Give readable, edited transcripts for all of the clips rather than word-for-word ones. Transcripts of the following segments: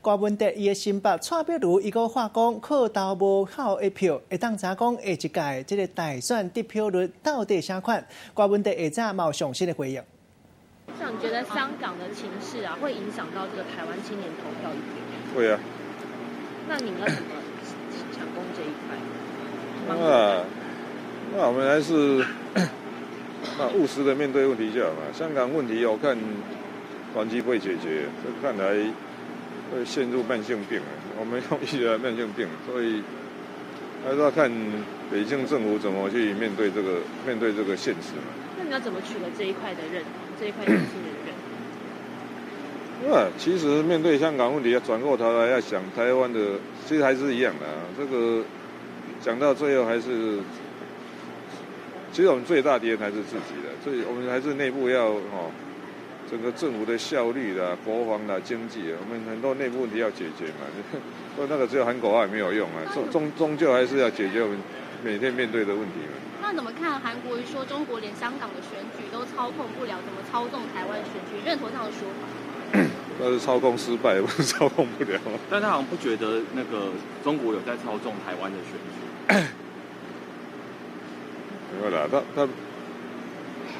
柯文哲伊的新北蔡壁如伊閣話講靠投無效的票，會當知影講下一屆這个大選得票率到底啥款？柯文哲下早嘛有上新的回應。像你覺得香港的情勢啊，會影響到這個台灣青年投票意願？會啊。那你們要怎麼搶攻這一塊？那我們還是那務實的面對問題就好嘛。香港問題我看短期不會解決，這看來會陷入慢性病。我們用一些慢性病，所以還是要看北京政府怎麼去面對這個現實嘛。那你要怎麼取得這一塊的認同？這一塊年輕人的認同？啊，其實面對香港問題，要轉過頭來要想台灣的，其實還是一樣的啊。這個講到最後還是，其實我們最大敵人還是自己的，所以我們還是內部要哦，整個政府的效率啦、國防啦、經濟，我們很多內部問題要解決嘛。所以那個只有喊口號也沒有用啊，終究還是要解決我們每天面對的問題嘛。那怎麼看韓國瑜說中國連香港的選舉都操控不了，怎麼操縱台灣選舉？認同這樣的說法？那是操控失敗，不是操控不了。但他好像不覺得那個中國有在操縱台灣的選舉。沒有啦，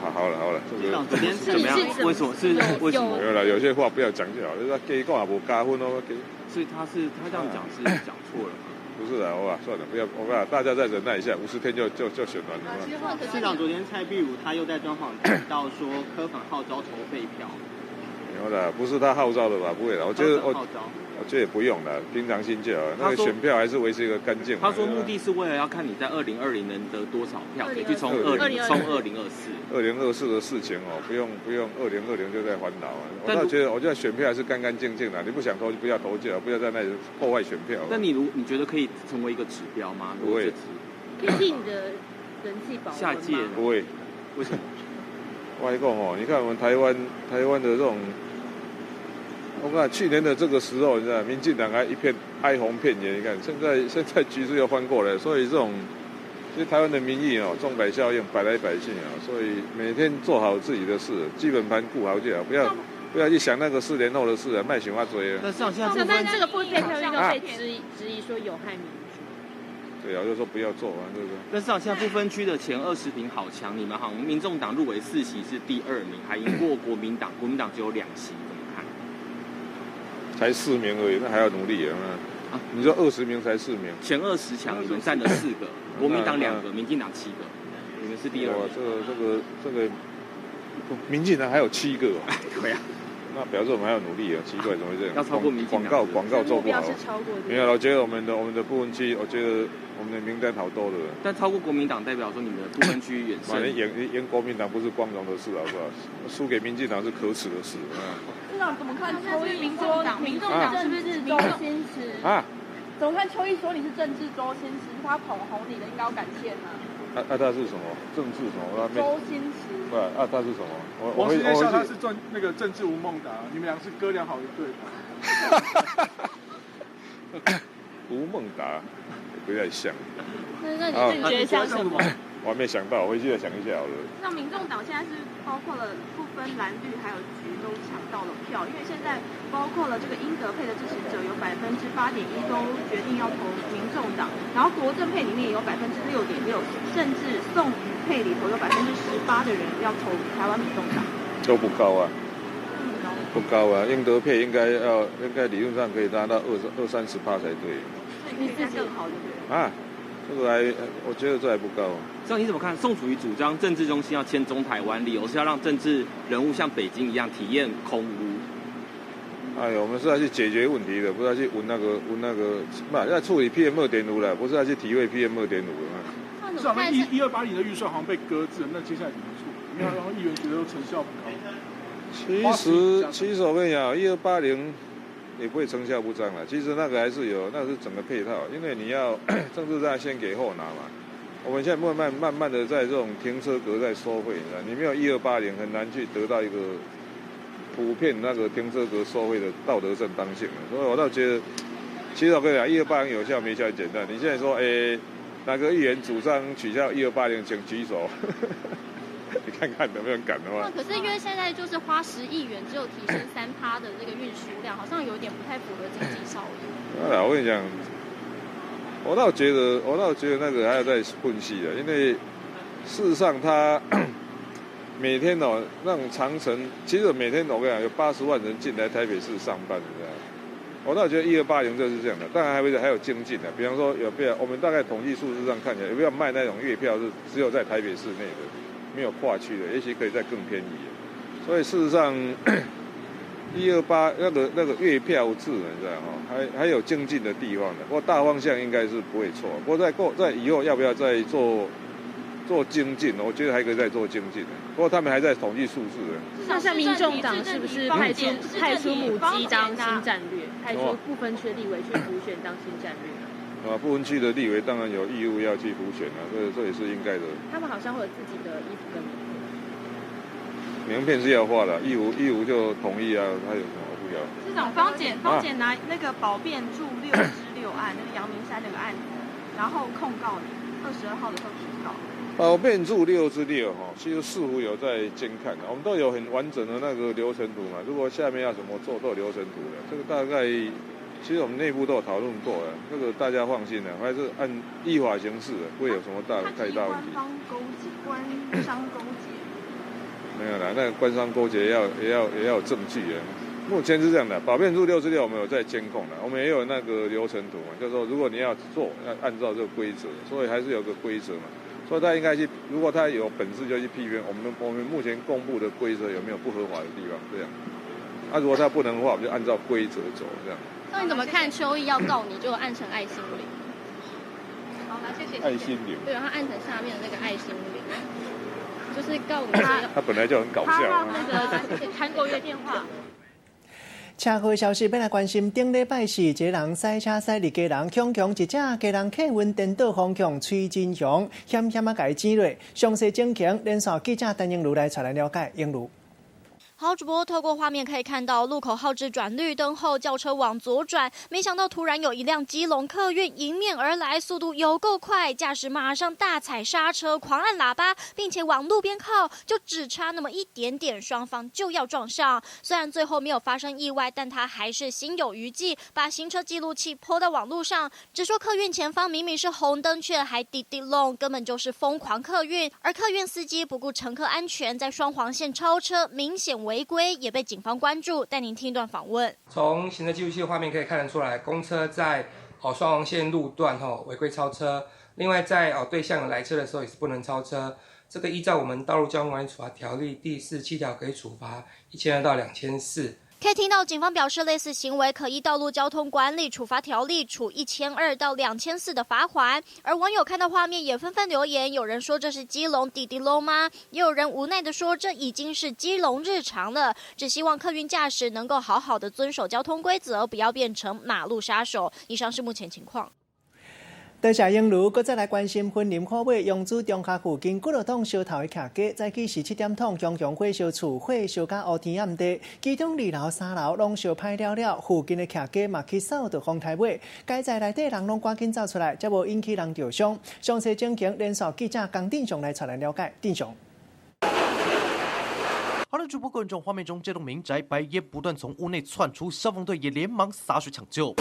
他好了好了，這個昨天怎麼樣？為什麼是為什麼？沒有啦，有些話不要講就好。就是加講也無加分哦。所以他這樣講是講錯了嗎？不是的，好吧，算了，不要，我講大家再忍耐一下，50天就選完了。市長昨天蔡壁如他又在專訪提到說，柯粉號召投廢票。沒有啦，不是他號召的吧？不會的，我覺得我覺得也不用了，平常心就好。那個選票還是維持一個乾淨。他說目的是為了要看你在2020能得多少票，可以去衝2024。2024的事情哦，不用不用，2020就在煩惱啊。我倒覺得，我覺得選票還是乾乾淨淨的，你不想投就不要投就好，不要在那裡破壞選票。那你覺得可以成為一個指標嗎？不會。可以替你的人氣保溫嗎？下屆不會。為什麼？我跟你講哦，你看我們台灣的這種。我看去年的這個時候，你知道，民進黨還一片哀鴻遍野。你看現在局勢又翻過來，所以這種其實台灣的民意哦，鐘擺效應擺來擺去啊，所以每天做好自己的事，基本盤顧好就好，不要去想那個4年後的事啊，莫想遐濟啊。但是現在但這個不廢票運動被質疑說有害民主。對啊，就說不要做啊，對不對？但是現在不分區的前20名好強，你們好像民眾黨入圍四席是第二名，還贏過國民黨，國民黨只有2席。才四名而已，那還要努力啊！啊，你說20名才四名，前20強你們佔了四個，國民黨兩個，民進黨七個，你們是第二。哇，這個，民進黨還有七個。對啊，那表示我們還要努力啊！奇怪，怎麼會這樣？要超過民進黨。廣告做不好。超過。沒有，我覺得我們的不分區，我覺得我們的名單好多的。但超過國民黨代表說你們的不分區遠勝。贏國民黨不是光榮的事，好不好？輸給民進黨是可恥的事。市長怎麼看邱毅說民眾黨是不是周星馳啊？怎麼看邱毅說你是政治周星馳，是他捧紅你的，應該要感謝他。啊，他是什麼？政治什麼？周星馳。對啊，他是什麼？我王世堅笑他是賺那個政治吳孟達，你們倆是哥倆好一對。吳孟達不太像。那你覺得像什麼？我還沒想到，回去再想一下好了。那民眾黨現在是包括了不分藍綠還有橘都搶到了票，因為現在包括了這個英德配的支持者有8.1%都決定要投民眾黨，然後國政配裡面也有6.6%，甚至宋宇配裡頭有18%的人要投台灣民眾黨。都不高啊，不高啊，英德配應該理論上可以達到二三十趴才對。你自己更好就對。啊。這個還，我覺得這還不夠。這樣你怎麼看？宋楚瑜主張政治中心要遷中台灣，理由是要讓政治人物像北京一樣體驗空污。哎呦，我們是要去解決問題的，不是要去聞那個，不要處理 PM 2.5了，不是要去體會 PM 2.5的。是啊，1280的預算好像被擱置，那接下來怎麼處理？沒有，然後議員覺得成效不高。其實我跟你講，一二八零。也不會成效不彰了。其實那個還是有，那是整個配套，因為你要政治上先給後拿嘛。我們現在慢慢慢慢的在這種停車格在收費，你知道，你沒有一二八零，很難去得到一個普遍那個停車格收費的道德正當性。所以我倒覺得，其實我跟你講，一二八零有效沒效很簡單。你現在說，哎，哪個議員主張取消一二八零，請舉手。你看看能不能敢的话。可是因为现在就是花10亿元，只有提升3趴的这个运输量，好像有点不太符合经济效益。啊，我跟你讲，我倒觉得那个还要再分析的，因为事实上他每天哦，那种长程，其实每天我跟你讲，有80万人进来台北市上班，你知道。我倒觉得1280就是这样的，当然还会还有精进的，比方说有没有我们大概统计数字上看起来，有没有卖那种月票是只有在台北市内的，没有跨区的，也许可以再更便宜。所以事实上，一二八那个月票制，你知道哈，还有精进的地方的。不过大方向应该是不会错。不过在以后要不要再做精进，我觉得还可以再做精进的。不过他们还在统计数字。那像民众党是不是派出母鸡当新战略，派出不分区立委去辅选当新战略？啊，不分区的立委当然有义务要去辅选啊，这也是应该的。他们好像会有自己的衣服跟名片。名片是要画的，义务就同意啊，他有什么不要？市长方检拿那个保辩助六之六案，那个阳明山那个案子，然后控告你，22号的时候提告。保辩助六之六哈，其实市府有在监看的，我们都有很完整的那个流程图嘛。如果下面要怎么做，都有流程图的。这个大概，其实我们内部都有讨论过了，这个大家放心的，还是按依法行事的，不会有什么太大问题。官方勾结，官商勾结。没有啦，那个官商勾结也要有证据啊。目前是这样的，保辩助六之六我们有在监控的，我们也有那个流程图嘛，就是说如果你要做，要按照这个规则，所以还是有个规则嘛。所以他应该去，如果他有本事就去批评我们目前公布的规则有没有不合法的地方，这样。那如果他不能的话，我们就按照规则走，这样。那你怎么看邱毅要告你就按成爱心铃？好，谢谢。爱心铃。对，他按成下面的那个爱心铃，就是告你。他本来就很搞笑。那个韩国瑜电话。车祸消息，欲来关心。顶礼拜四，一个人驶车驶入基隆，恐恐一只基隆客运颠倒方向，崔真雄险险仔共伊挤落。详细情形，连线记者陈英如来带来了解。英如。好，主播透过画面可以看到，路口号志转绿灯后，轿车往左转，没想到突然有一辆基隆客运迎面而来，速度有够快，驾驶马上大踩刹车，狂按喇叭，并且往路边靠，就只差那么一点点，双方就要撞上。虽然最后没有发生意外，但他还是心有余悸，把行车记录器 PO 到网路上，直说客运前方明明是红灯，却还滴滴隆，根本就是疯狂客运。而客运司机不顾乘客安全，在双黄线超车，明显违规，也被警方关注。带您听一段访问。从行车记录器的画面可以看得出来，公车在双黄线路段违规超车。另外在对向有来车的时候也是不能超车。这个依照我们道路交通管理处罚条例第47条可以处罚1200到2400。可以听到警方表示，类似行为可依道路交通管理处罚条例处1200到2400的罚锾。而网友看到画面也纷纷留言，有人说这是基隆滴滴龙吗？也有人无奈的说这已经是基隆日常了，只希望客运驾驶能够好好的遵守交通规则，不要变成马路杀手。以上是目前情况。多谢英如，阁再来关心云林虎尾扬子中学附近几落栋烧透的徛家，早起时7点晡，强强火烧厝，火烧甲乌天暗地，其中二楼、三楼拢烧歹了了，附近的徛家嘛去扫著风台尾，街仔内底人拢赶紧走出来，才无引起人著伤。详细情形，连线记者江定雄来带来了解。定雄。好了，主播观众，画面中这栋民宅白烟不断从屋内窜出，消防队也连忙洒水抢救。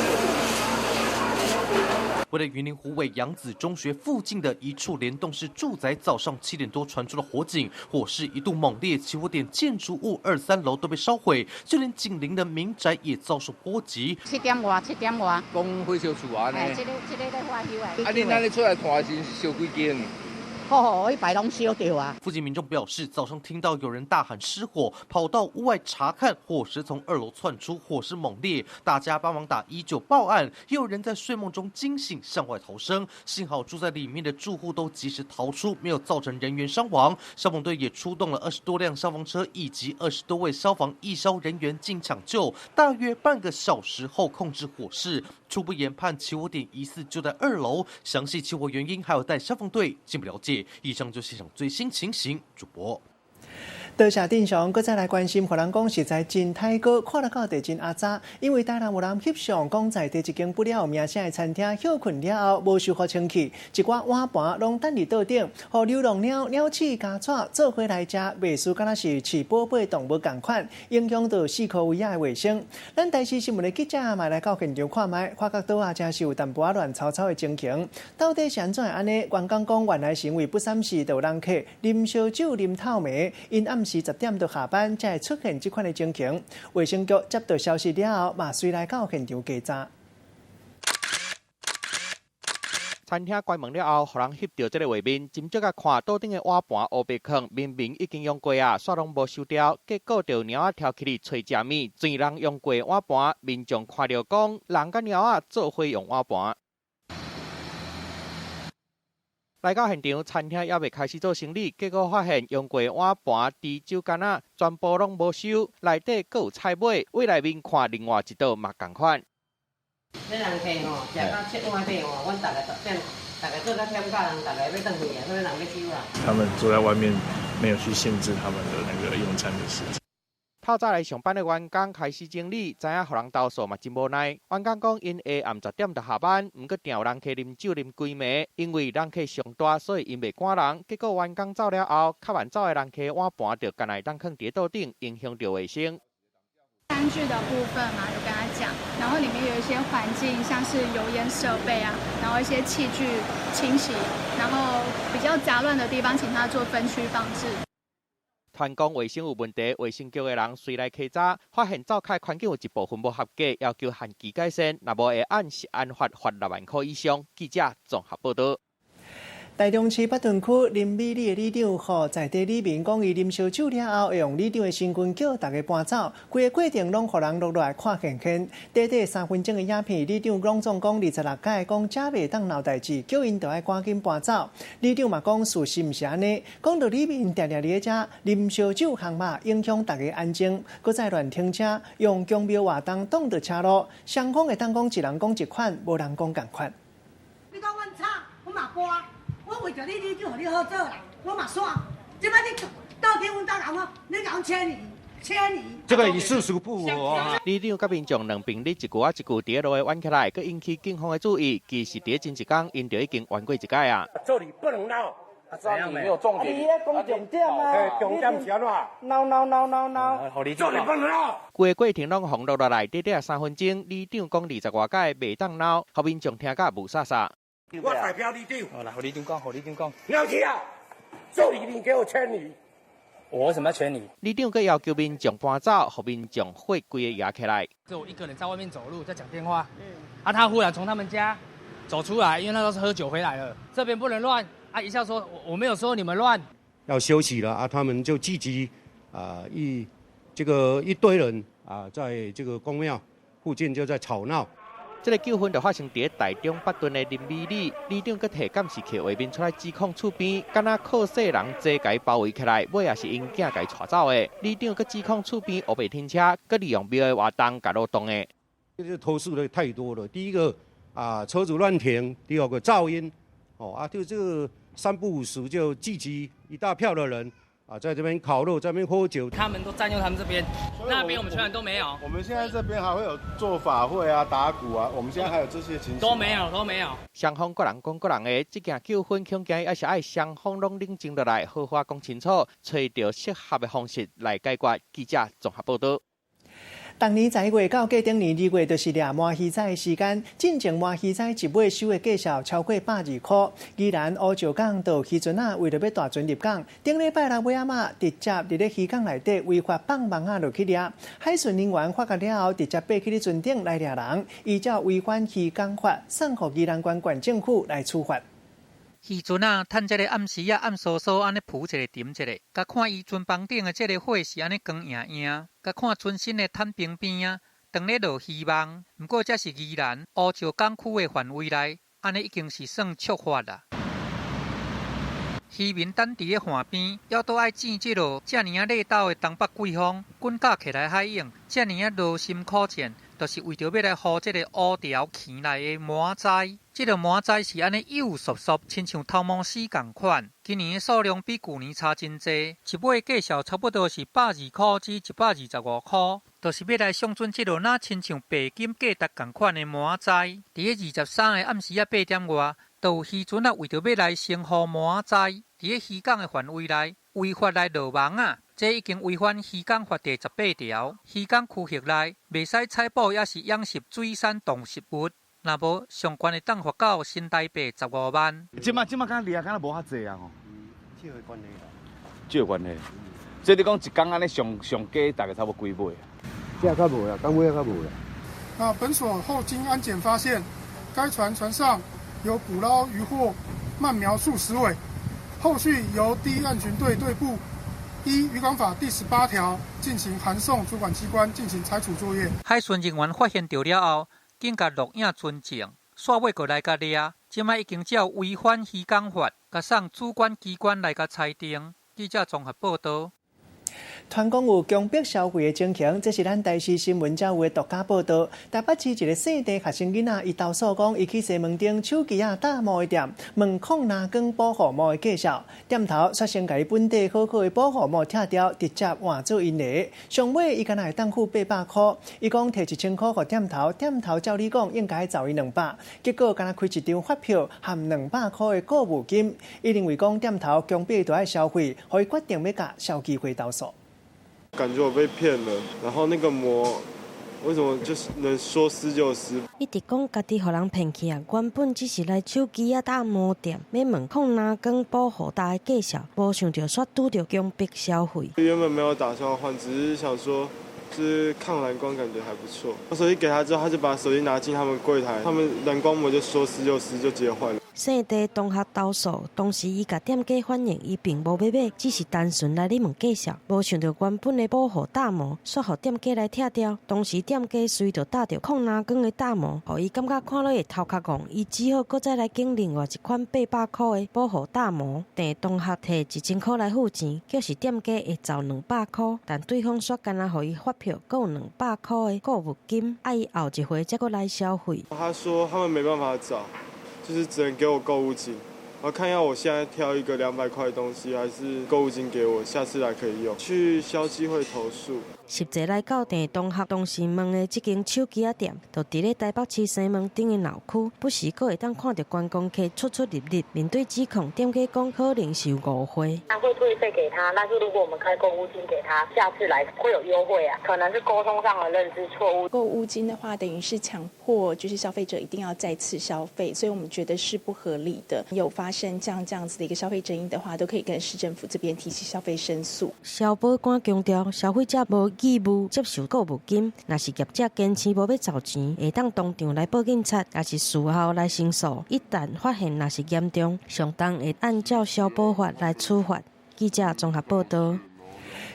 位在云林虎尾扬子中学附近的一处联栋式住宅，早上7点多传出了火警，火势一度猛烈，起火点建筑物二三楼都被烧毁，就连紧邻的民宅也遭受波及。七点外，七点外。讲火烧厝啊呢？这个咧火烧啊。啊，恁按呢出来看时烧几间？好好，彼排拢烧著啊！附近民众表示，早上听到有人大喊失火，跑到屋外查看，火势从二楼窜出，火势猛烈，大家帮忙打19报案。也有人在睡梦中惊醒，向外逃生。幸好住在里面的住户都及时逃出，没有造成人员伤亡。消防队也出动了20多辆消防车以及20多位消防义消人员进抢救，大约半个小时后控制火势。初步研判起火点疑似就在二楼，详细起火原因还有待消防队进一步了解。以上就现场最新情形，主播。多謝鎮上，閣再來關心，予人講實在真太過，看了到底真阿雜。因為台南有人翕相，講在佇一間不了有名聲的餐廳歇睏了後，無收予清氣，一寡碗盤攏擲佇桌頂，予流浪貓、鳥鼠、家狗做伙來食，袂輸敢若是飼寶貝動物仝款，影響到四箍圍仔的衛生。咱台視新聞的記者嘛來到現場看覓，發覺桌仔真是有淡薄仔亂糟糟的情形。到底是按怎會按呢？員工講原來是因為不三時就有人客啉燒酒、啉透暝，𪜶暗時10點就下班，才會出現這款的情形。衛生局接到消息了後，嘛隨來到現場稽查。餐廳關門了後，予人翕著這个畫面，斟酌共看，桌頂的碗盤烏白囥，明明已經用過啊，煞攏無收掉，結果就貓仔跳起來揣食物，全人用過碗盤，民眾看著講，人佮貓仔做伙用碗盤。來到現場，餐廳猶未開始做生理，結果發現用過碗盤、豬酒矸仔全部攏無收，內底閣有菜尾，對內面看另外一桌嘛仝款。這人客吼，食到7碗8碗，阮逐家10點，逐家做甲忝甲人，逐家欲轉去啊，所以人欲收啦。他們坐在外面，沒有去限制他們的那個用餐的時間。透早來上班的員工開始整理，知影予人投訴嘛真無奈。員工講，𪜶下暗10點就下班，毋過定有人客啉酒啉規暝，因為人客上大，所以𪜶袂趕人。結果員工走了後，較晚走的人客碗盤就干焦會當囥佇桌頂，影響著衛生。餐具的部分嘛，有跟他講，然後裡面有一些環境，像是油煙設備啊，然後一些器具清洗，然後比較雜亂的地方，請他做分區放置。傳講衛生有問題，衛生局的人隨來稽查，發現灶跤環境有一部分無合格，要求限期改善，若無會按食安法罰6萬箍以上。記者綜合報導。台中市北屯區林美里的里長，予在地里民講，伊啉燒酒了後，會用里長的身份叫逐家搬走，規个過程攏予人錄落來看見見。短短3分鐘的影片，里長攏總講26擺，講遮袂當鬧代誌，叫𪜶著愛趕緊搬走。里長嘛講事實毋是按呢，講著里民定定佇咧遮啉燒酒烘肉，影響逐家安靜，閣再亂停車，用宮廟活動擋著車路，雙方會當講一人講一款，無人講仝款。你講阮吵，阮嘛搬。我為著你，你就予你好做啦，我嘛煞。這擺你倒去阮兜共我，你共阮遷移，遷移。這個與事實不符哦。里長佮民眾兩邊咧一句仔一句佇咧路會冤起來，閣引起警方的注意。其實佇咧前一工，𪜶就已經冤過一擺啊。這裡不能鬧，啊，你沒有重點。你咧講重點啊？重點是按怎？鬧鬧鬧鬧鬧。這裡不能鬧。規个過程攏予錄落來，短短3分鐘，里長講20外擺袂當鬧，予民眾聽甲霧煞煞。我代表里長。好啦，予里長講，予里長講。了去啊！這裡你給我遷移。我為什麼要遷移？里長閣要求民眾搬走，予民眾火規个壓起來。就我一個人在外面走路，在講電話。啊，他忽然從他們家走出來，因為那時候是喝酒回來了。這邊不能亂。啊，一下說，我沒有說你們亂。要休息了啊，他們就聚集啊一這個一堆人啊，在這個宮廟附近就在吵鬧。這个糾紛就發生佇台中北屯的林美里，里長閣提監視器畫面出來指控厝邊，敢若靠勢人齊共包圍起來，尾也是𪜶囝共帶走的。里長閣指控厝邊烏白停車，閣利用廟的活動共路擋的。這個投訴的太多了。第一個啊，車子亂停；第二個噪音，哦啊，就這個三不五時就聚集一大票的人。啊，在這邊烤肉，在這邊喝酒，他們都佔用他們這邊，那邊我們全然都沒有。我們現在這邊還會有做法會啊、打鼓啊，我們現在還有這些情形。都沒有，都沒有。雙方各人講各人的，這件糾紛恐驚猶是愛雙方攏冷靜落來，好好講清楚，揣著適合的方式來解決。記者綜合報導。逐年11月到過頂年2月，就是掠鰻魚仔的時間。進前鰻魚仔一尾收的價數超過120箍。宜蘭烏石港就漁船仔為著欲大船入港，頂禮拜六尾仔嘛，直接佇咧漁港內底違法放網仔落去掠。海巡人員發覺了後，直接爬去咧船頂來掠人，依照違反漁港法，送予宜蘭縣縣政府來處罰。漁船仔趁這个暗時仔暗嗖嗖按呢浮一下沉一下，共看漁船枋頂的這个火是按呢光焱焱，共看船身的坦平邊仔，當咧落漁網。毋過這是宜蘭烏石港區的範圍內，按呢已經是算觸法啦。漁民等佇咧岸邊，猶閣愛糋這落遮爾仔禮斗的東北季風，滾甲起來海湧，遮爾仔勞心苦戰，就是為著欲來予這个烏條墘內的蟆仔。這个蟆仔是按呢幼索索，親像頭毛絲仝款。今年的數量比舊年差真濟，一尾價數差不多是120箍至125箍，就是欲來上準這个若親像白金價值仝款的蟆仔。佇咧23个暗時仔8點外，就有漁船仔為著欲來先予蟆仔，佇咧漁港的範圍內違法來落網仔。這已經違反漁港法第18條，漁港區域內袂使採捕抑是養殖水產動植物，若無上懸會當罰到新台幣15萬。這馬這馬敢掠，敢若無遐濟啊吼。這有關係啦。這有關係。所以你講一工按呢上上低大概差不多幾尾？這較無啦，港尾較無啦。那本所後經安檢發現，該船船上有捕撈漁獲鰻苗數十尾，後續由第一岸巡隊隊部依漁港法第18條進行函送主管機關進行拆除作業。海巡人員發現著了後，緊共錄影存證，煞尾閣來共掠，這擺已經照違反漁港法，共送主管機關來共裁定。記者綜合報導。傳講有強迫消費的情形，這是咱台視新聞才有的獨家報導。台北市一个姓鄭學生囡仔，伊投訴講，伊去西門町手機仔打磨的店，問抗藍光保護膜的介紹，店頭率先共伊本底好好的保護膜拆掉，直接換做𪜶的。上尾伊敢若會當付800箍，伊講提1000箍予店頭，店頭照理講應該找伊200，結果敢若開一張發票含200箍的購物金。伊認為講店頭強迫伊著愛消費，予伊決定欲共消基會投訴。感覺我被騙了，然後那個膜為什麼就是能說撕就撕？一直講家己予人騙去啊！原本只是來手機仔打磨店，欲問抗藍光保護罩的介紹，無想著煞拄著強迫消費。原本沒有打算換，只是想說，就是抗藍光感覺還不錯。我手機給他之後，他就把手機拿進他們櫃檯，他們藍光膜就說撕就撕，就直接換了。姓鄭同學投訴，當時伊共店家反映，伊並無欲買，只是單純來咧問介紹，無想著原本的保護罩膜，煞予店家來拆掉。當時店家隨著罩著抗藍光的罩膜，予伊感覺看落會頭殼戇，伊只好閣再來揀另外一款800箍的保護罩膜。鄭同學提1000箍來付錢，叫是店家會找200箍，但對方煞干焦予伊發票，閣有200箍的購物金，愛伊後一回才閣來消費。他說他們沒辦法找。就是只能給我購物金，我看要我現在挑一個200塊的東西，還是購物金給我，下次來可以用。去消基會投訴。實際來到鄭同學當時問的這間手機仔店，就佇咧台北市西門町的鬧區，不時閣會當看著觀光客出出入入。面對指控，店家講可能是有誤會。他會退費給他，但是如果我們開購物金給他，下次來會有優惠啊？可能是溝通上的認知錯誤。購物金的話，等於是強迫就是消費者一定要再次消費，所以我們覺得是不合理的。有發生這樣子的一個消費爭議的話，都可以跟市政府這邊提起消費申訴。消保官強調，消費者無義務接受購物金，若是業者堅持無欲找錢，會當當場來報警察，抑是事後來申訴。一旦發現若是嚴重，上重會按照消保法來處罰。記者綜合報導。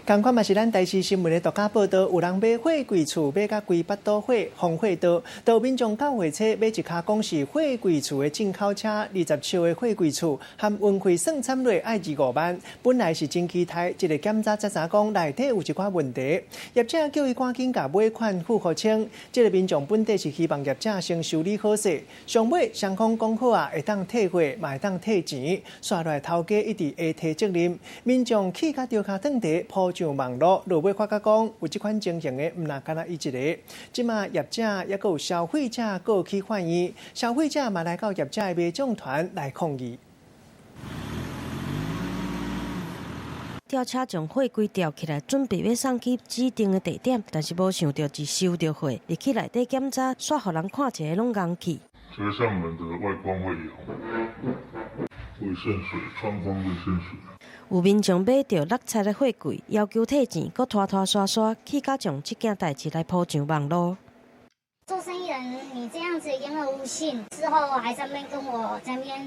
仝款嘛是咱台視新聞的獨家報導，有人買貨櫃厝買甲規腹肚火，放火刀，就民眾到貨車買一跤講是貨櫃厝的進口車，20尺的貨櫃厝，含運費算參落愛25萬。本來是真期待，一个檢查才知講內底有一寡問題，業者叫伊趕緊共尾款付予清。這个民眾本底是希望業者先修理好勢，上尾雙方講好啊，會當退貨，嘛會當退錢。煞來頭家一直會推責任，民眾氣甲著跤轉佇鋪上網路，落尾發覺講有這款情形的，毋若干焦伊一个。這馬業者抑閣有消費者告去法院，消費者嘛來到業者的民眾團來抗議。吊車將貨櫃吊起來，準備欲送去指定的地點，但是無想著一收著貨，入去內底檢查，煞予人看一个攏𠢕去。折上門的外觀會有會滲水，窗框會滲水。有民眾買著落漆的貨櫃，要求退錢，閣拖拖沙沙，氣甲將這件代誌來鋪上網路。做生意人，你這樣子言而無信，之後還在那邊跟我在那邊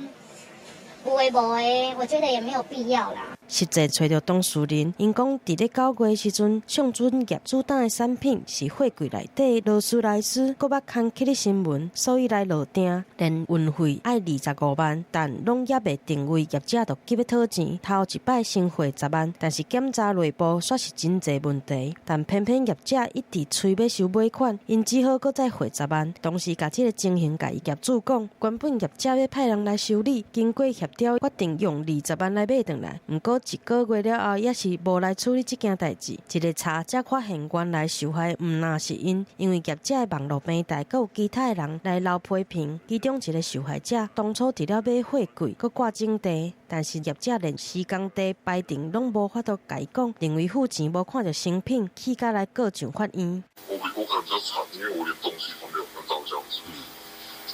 有的無的，我覺得也沒有必要啦。實際揣著當事人，𪜶講佇咧9月時陣，上準業主擔的產品是貨櫃內底勞斯萊斯，閣捌刊起咧新聞，所以來落訂，連運費愛25萬，但攏猶未定位，業者就急欲討錢，頭一擺先匯10萬，但是檢查內部煞是真濟問題，但偏偏業者一直催欲收尾款，𪜶只好閣再匯十萬。當時共這个情形共伊業主講，原本業者欲派人來修理，經過協調，決定用20萬來買轉來。毋過一个月了後，猶是無來處理這件代誌。一个查才發現，原來受害毋但是𪜶，因為業者的網路平台，閣有其他的人來留批評。其中一个受害者當初除了買貨櫃，閣掛整地，但是業者連施工地排程攏無法度共伊講，認為付錢無看著成品，氣甲來告上法院。我比我可能比較慘，因為我連東西都沒有看到這樣子。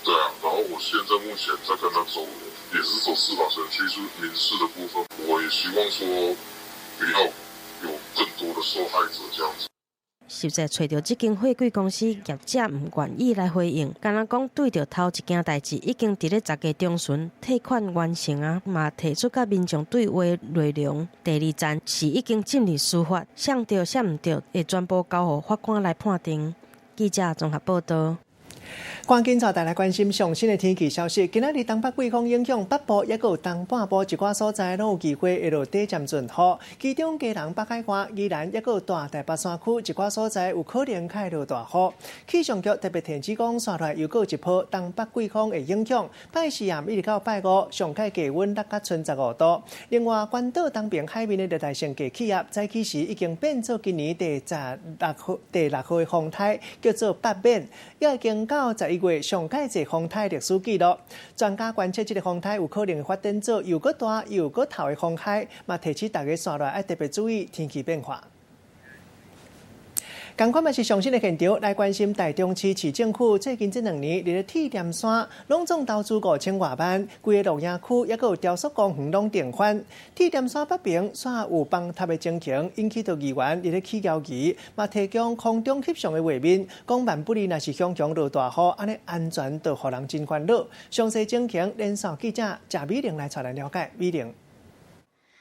對啊，然後我現在目前在跟他走，也是走司法程序，是民事的部分。我也希望說，不要有更多的受害者這樣子。實際揣著這間貨櫃公司業者毋願意來回應，敢若講對著頭一件代誌已經佇咧10月中旬退款完成啊，嘛提出佮民眾對話內容。第二站是已經進入司法，誰對誰毋對，會全部交予法官來判定。記者綜合報道。趕緊帶大家關心上新的天氣消息。今仔日東北季風影響北部，抑閣有東半部一寡所在，攏有機會會落短暫陣雨。其中，基隆北海岸、宜蘭抑閣有大台北山區一寡所在有可能會落大雨。氣象局特別提醒講，紲落來又閣一波東北季風的影響，拜四暗一直到拜五，上蓋低溫落甲賰15度。另外，關島東邊海面的熱帶性低氣壓，早起時已經變做今年第六號的風颱，叫做八免，也已經到11月上蓋濟風颱歷史紀錄。專家觀測，這个風颱有可能會發展做又閣大又閣透的風海，嘛提醒大家紲落來愛特別注意天氣變化。仝款嘛是上新的現場來關心台中市市政府最近這2年，佇咧鐵簷山攏總投資5000外萬，規个露營區抑閣有雕塑公園攏定翻。鐵簷山北邊煞有崩塌的情形，引起著議員佇咧起交議，嘛提供空中翕相的畫面，講萬不利若是雄雄落大雨，按呢安全就予人真煩惱。詳細情形，連線記者謝美玲來帶咱了解。美玲。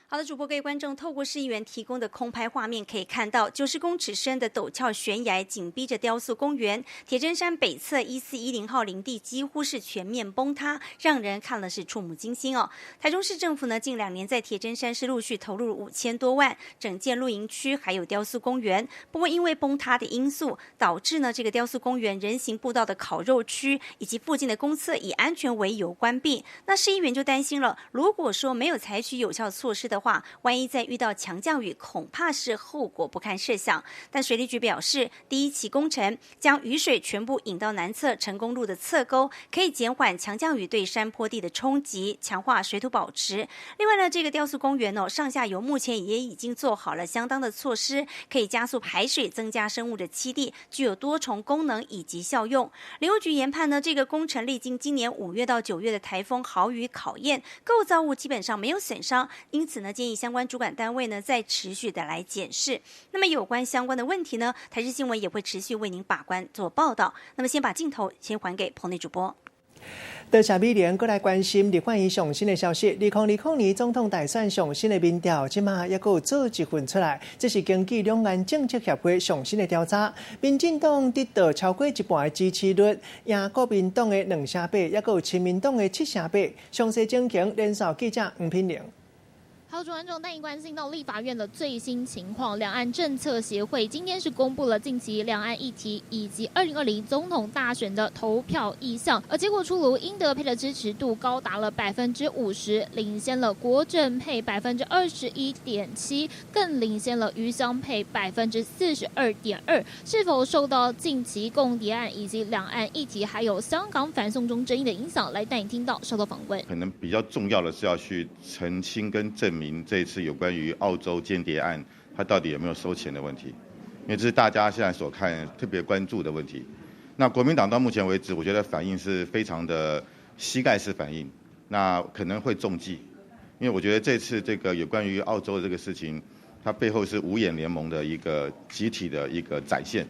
好的，主播各位觀眾，透過市議員提供的空拍畫面可以看到，90公尺深的陡峭懸崖緊逼着雕塑公園，鐵砧山北側1410號林地幾乎是全面崩塌，讓人看了是觸目驚心哦。台中市政府呢，近2年在鐵砧山是陸續投入5000多萬，整建露營區還有雕塑公園。不過因為崩塌的因素，導致呢這個雕塑公園人行步道的烤肉區以及附近的公廁以安全為由關閉。那市議員就擔心了，如果說沒有採取有效措施的話，萬一再遇到強降雨，恐怕是後果不堪設想。但水利局表示，第一期工程將雨水全部引到南側成功路的側溝，可以減緩強降雨對山坡地的衝擊，強化水土保持。另外呢，這個雕塑公園哦，上下游目前也已經做好了相當的措施，可以加速排水，增加生物的棲地，具有多重功能以及效用。林務局研判呢，這個工程歷經今年5月到9月的颱風豪雨考驗，構造物基本上沒有損傷，因此呢，建議相關主管單位呢，再持續的來檢視。那麼有關相關的問題呢，台視新聞也會持續為您把關做報道。那麼先把鏡頭先還給棚內主播。多謝美玲，閣來關心立法院上新的消息。2020年總統大選上新的民調，這馬猶閣有做一份出來。這是根據兩岸政策協會上新的調查，民進黨得到超過一半的支持率，贏國民黨的2成8，猶閣有親民黨的7成8。詳細情形，連線記者黃品玲。好，主觀眾帶您關心到立法院的最新情況。兩岸政策協會今天是公布了近期兩岸議題以及2020總統大選的投票意向，而結果出爐，英德配的支持度高達了50%，領先了國政配21.7%，更領先了余香配42.2%。是否受到近期共諜案以及兩岸議題，還有香港反送中爭議的影響？來帶你聽到稍後訪問。可能比較重要的是要去澄清跟證明這一次有關於澳洲間諜案，他到底有沒有收錢的問題，因為這是大家現在所看特別關注的問題。那國民黨到目前為止，我覺得反應是非常的膝蓋式反應，那可能會中計，因為我覺得這次這個有關於澳洲的這個事情，它背後是五眼聯盟的一個集體的一個展現，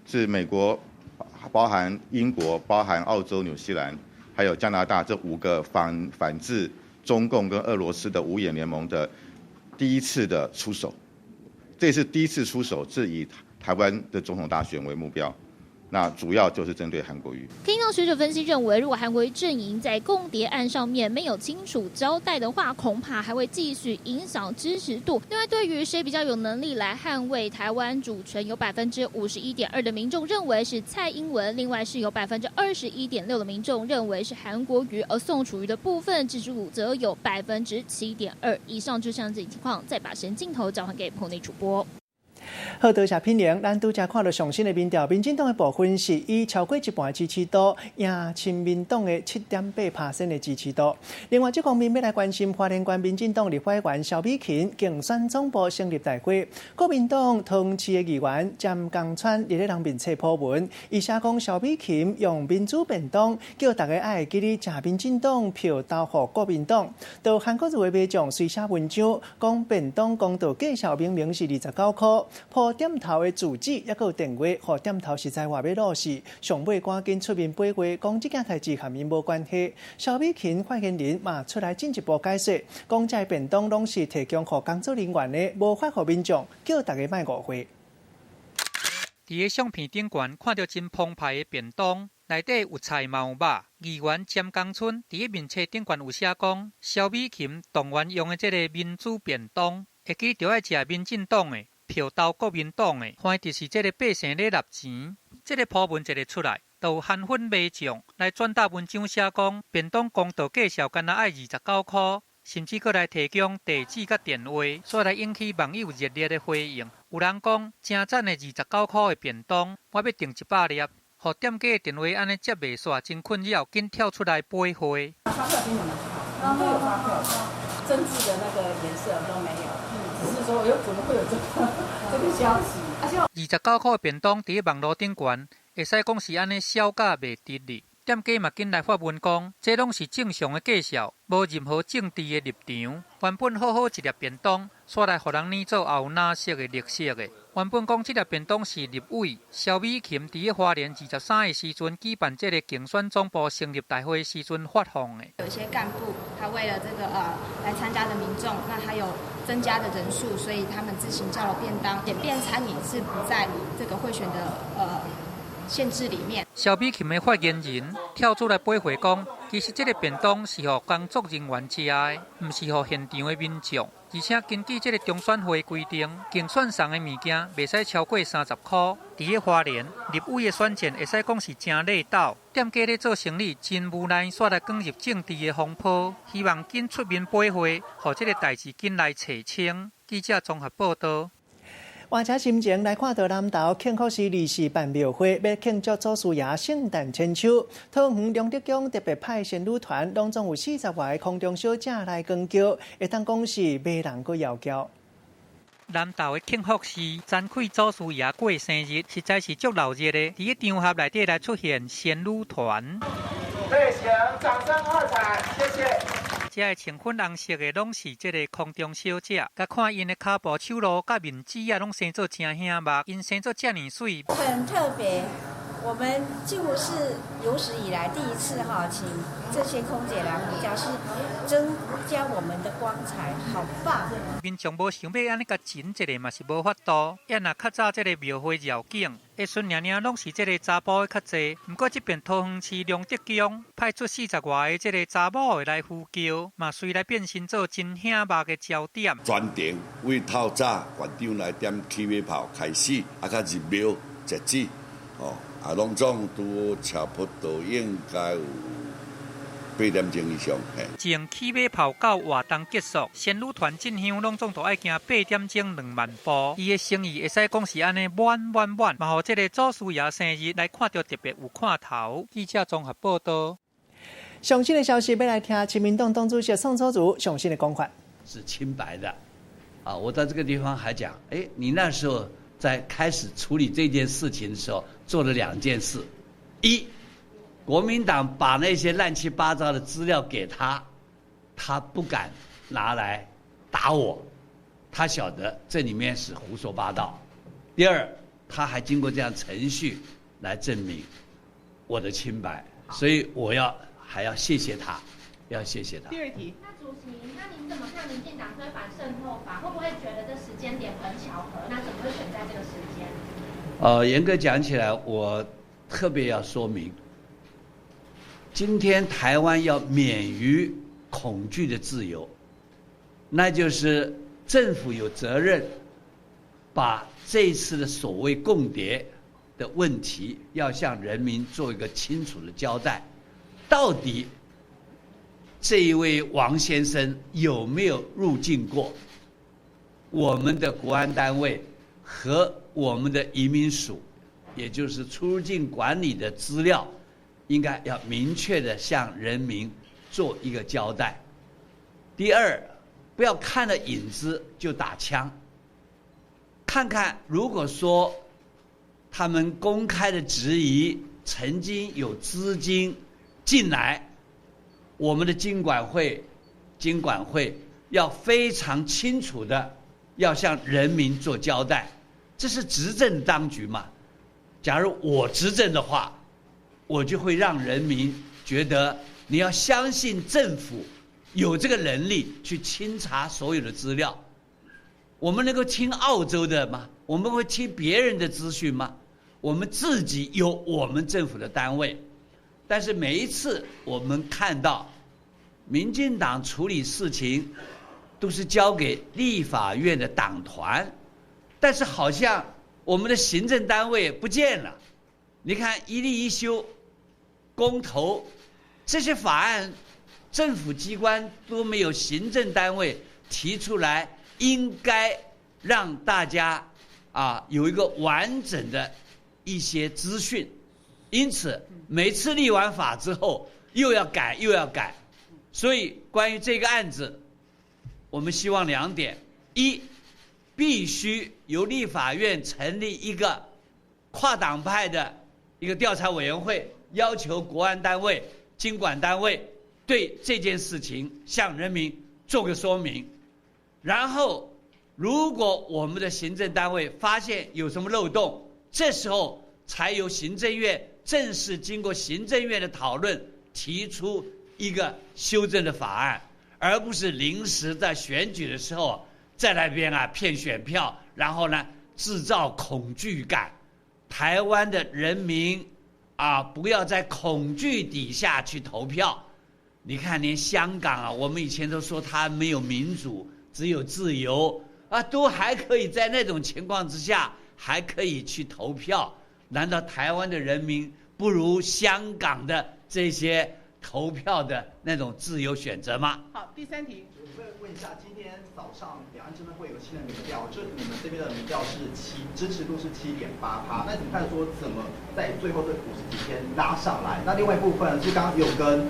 是美國、包含英國、包含澳洲、紐西蘭，還有加拿大這5個反制中共跟俄羅斯的五眼聯盟的第一次的出手，這次第一次出手是以台灣的總統大選為目標。那主要就是針對韓國瑜。聽到學者分析認為，如果韓國瑜陣營在共諜案上面沒有清楚交代的話，恐怕還會繼續影響支持度。另外，對於誰比較有能力來捍衛台灣主權，有51.2%的民眾認為是蔡英文，另外是有21.6%的民眾認為是韓國瑜，而宋楚瑜的部分支持度則有7.2%。以上就像這情況，再把時間鏡頭交還給棚內主播。好，多謝品玲，咱拄才看到上新的民調，民進黨的部分是以超過一半的支持度贏親民黨的7.8% 的支持度。另外，這方面欲來關心花蓮縣民進黨立法委員蕭美琴競選總部成立大會，國民黨桃園市的議員詹江川佇咧人面冊 po 文，伊寫講蕭美琴用民主便當叫大家愛記得食民進黨票投予國民黨。到韓國瑜的民眾隨寫文章，講便當公道價數明明是29箍。鋪店頭的住址，抑閣有電話，予店頭實在話欲落死，上尾趕緊出面回話，講這件代誌和𪜶無關係。蕭美琴發言人嘛出來進一步解釋，講這便當攏是提供予工作人員的，無發予民眾，叫大家莫誤會。佇个相片頂懸看著真澎湃的便當，內底有菜嘛有肉。議員詹江村佇个面冊頂懸有寫講，蕭美琴動員用的這个民主便當，會記著愛食民進黨的。票投國民黨的，反正就是這个百姓咧納錢。這个 po 文一个出來，就有韓粉民眾來轉達文章寫講，便當公道價數干焦愛29箍，甚至閣來提供地址佮電話，煞來引起網友熱烈的回應。有人講，誠讚的29箍的便當，我欲訂100粒，予店家的電話按呢接袂煞，真困擾，緊跳出來補貨。發票給你們，都有發票，政治的那個顏色都沒有。只是說，喲，怎麼會有這個消息？ 29箍的便當佇網路頂懸，會使講是按呢痟甲袂直哩。店家嘛緊來發文講，這攏是正常的價數，無任何政治的立場。原本好好一粒便當，煞來予人捏做後藍色的、綠色的。原本講這粒便當是立委蕭美琴佇咧花蓮23的時陣舉辦這个競選總部成立大會的時陣發放的。有一些幹部，他為了這個來參加的民眾，那他有增加的人數，所以他們自行叫了便當。簡便餐飲是不在這個賄選的限制裡面。蕭美琴的發言人跳出來駁回講，其實這个便當是予工作人員食的，毋是予現場的民眾。而且根據這个中選會規定，競選送的物件袂使超過30箍。佇咧花蓮立委的選戰，會使講是誠熱鬥，店家咧做生意真無奈，煞來捲入政治的風波。希望緊出面補貨，予這个代誌緊來澄清。記者綜合報道。換車心情來看到南投慶福寺二四辦廟會，欲慶祝祖師爺聖誕千秋。桃園龍德宮特別派仙女團，攏總有40外个空中小姐來扛轎，會當講是迷人閣妖嬌。南投的慶福寺展開祖師爺過生日，實在是足鬧熱的。佇个場合內底來出現仙女團。對，請掌聲喝彩，謝謝。這个穿粉紅色的，攏是這个空中小姐。共看𪜶的跤步、手路佮面子啊，攏生做誠醒目。𪜶生做遮爾媠，很特別。我們幾乎是有史以來第一次哈，請這些空姐來護駕，是增加我們的光彩，好棒！民眾無想欲按呢共整一下嘛是無法度。抑若較早這个廟會繞境，會順爾爾攏是這个查埔的較濟。毋過這邊桃園市龍德宮派出40外个這个查某的來扶轎，嘛隨來變身做真醒目的焦點。全程為透早縣長來點起馬炮開始，啊，較入廟截止，哦。啊，攏總拄差不多應該有8點鐘以上。從起馬炮到活動結束，仙女團進香攏總都愛行8點鐘2萬步。伊的生意會使講是按呢滿滿滿，嘛予這个祖師爺生日來看著特別有看頭。記者綜合報道。上新的消息，欲來聽親民黨黨主席宋楚瑜上新的講法。是清白的，啊，我在這個地方還講，欸，你那時候在開始處理這件事情的時候，做了2件事：一，國民黨把那些亂七八糟的資料給他，他不敢拿來打我，他曉得這裡面是胡說八道；第二，他還經過這樣程序來證明我的清白，所以我還要謝謝他。要谢谢他。第二题，那主席，那您怎么看民进党推反渗透法？会不会觉得这时间点很巧合？那怎么会选在这个时间？严格讲起来，我特别要说明，今天台湾要免于恐惧的自由，那就是政府有责任把这次的所谓共谍的问题，要向人民做一个清楚的交代，到底这一位王先生有没有入境过我们的国安单位和我们的移民署，也就是出入境管理的资料，应该要明确的向人民做一个交代。第二，不要看了影子就打枪。看看，如果说他们公开的质疑曾经有资金进来，我们的金管会要非常清楚的要向人民做交代，这是执政当局嘛？假如我执政的话，我就会让人民觉得你要相信政府有这个能力去清查所有的资料。我们能够听澳洲的吗？我们会听别人的资讯吗？我们自己有我们政府的单位，但是每一次我们看到民进党处理事情都是交给立法院的党团，但是好像我们的行政单位不见了。你看一例一休、公投这些法案，政府机关都没有行政单位提出来，应该让大家有一个完整的一些资讯。因此每次立完法之后又要改又要改，所以关于这个案子，我们希望两点：一，必须由立法院成立一个跨党派的一个调查委员会，要求国安单位、经管单位对这件事情向人民做个说明。然后，如果我们的行政单位发现有什么漏洞，这时候才由行政院正式经过行政院的讨论，提出一个修正的法案，而不是临时在选举的时候在那边骗选票，然后呢制造恐惧感。台湾的人民不要在恐惧底下去投票。你看，连香港我们以前都说它没有民主，只有自由都还可以在那种情况之下还可以去投票。难道台湾的人民不如香港的这些投票的那种自由选择吗？好，第三题，我问一下，今天早上两岸政会有新的民调，就你们这边的民调是支持度是7.8%，那你看说怎么在最后这50几天拉上来？那另外一部分是刚刚有跟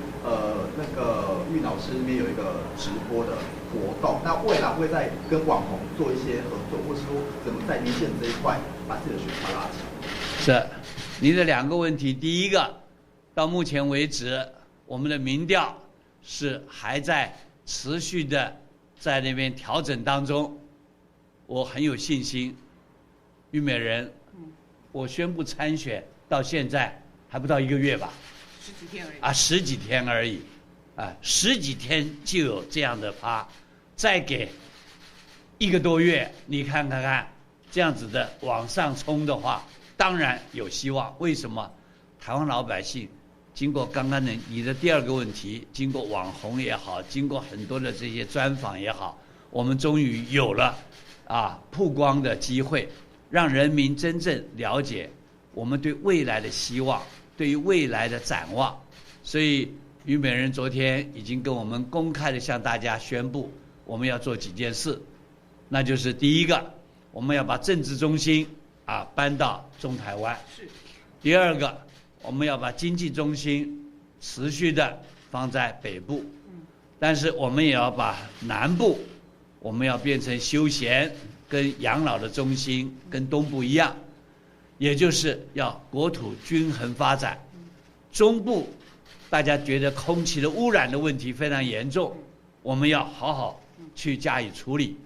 那个玉老师那边有一个直播的活动，那未来会再跟网红做一些合作，或是说怎么在年轻人这一块把自己的选票拉起来？是，您的两个问题，第一个，到目前为止，我们的民调是还在持续的在那边调整当中，我很有信心。虞美人，我宣布参选到现在还不到一个月吧？十几天而已。十几天而已，十几天就有这样的趴，再给一个多月，你看看，这样子的往上冲的话，当然有希望。为什么？台湾老百姓经过刚刚的你的第二个问题，经过网红也好，经过很多的这些专访也好，我们终于有了曝光的机会，让人民真正了解我们对未来的希望，对于未来的展望。所以虞美人昨天已经跟我们公开的向大家宣布，我们要做几件事，那就是第一个，我们要把政治中心搬到中台湾。是。第二个，我们要把经济中心持续的放在北部，但是我们也要把南部，我们要变成休闲跟养老的中心，跟东部一样，也就是要国土均衡发展。中部大家觉得空气的污染的问题非常严重，我们要好好去加以处理。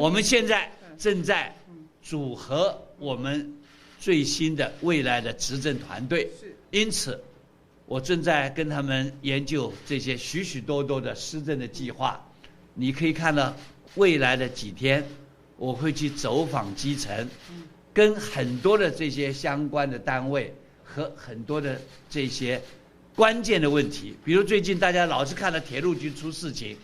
我们现在正在组合我们最新的未来的执政团队，因此我正在跟他們研究這些許許多多的施政的計劃。你可以看到未來的幾天，我會去走訪基層，跟很多的這些相關的單位和很多的這些關鍵的問題，比如最近大家老是看到鐵路局出事情，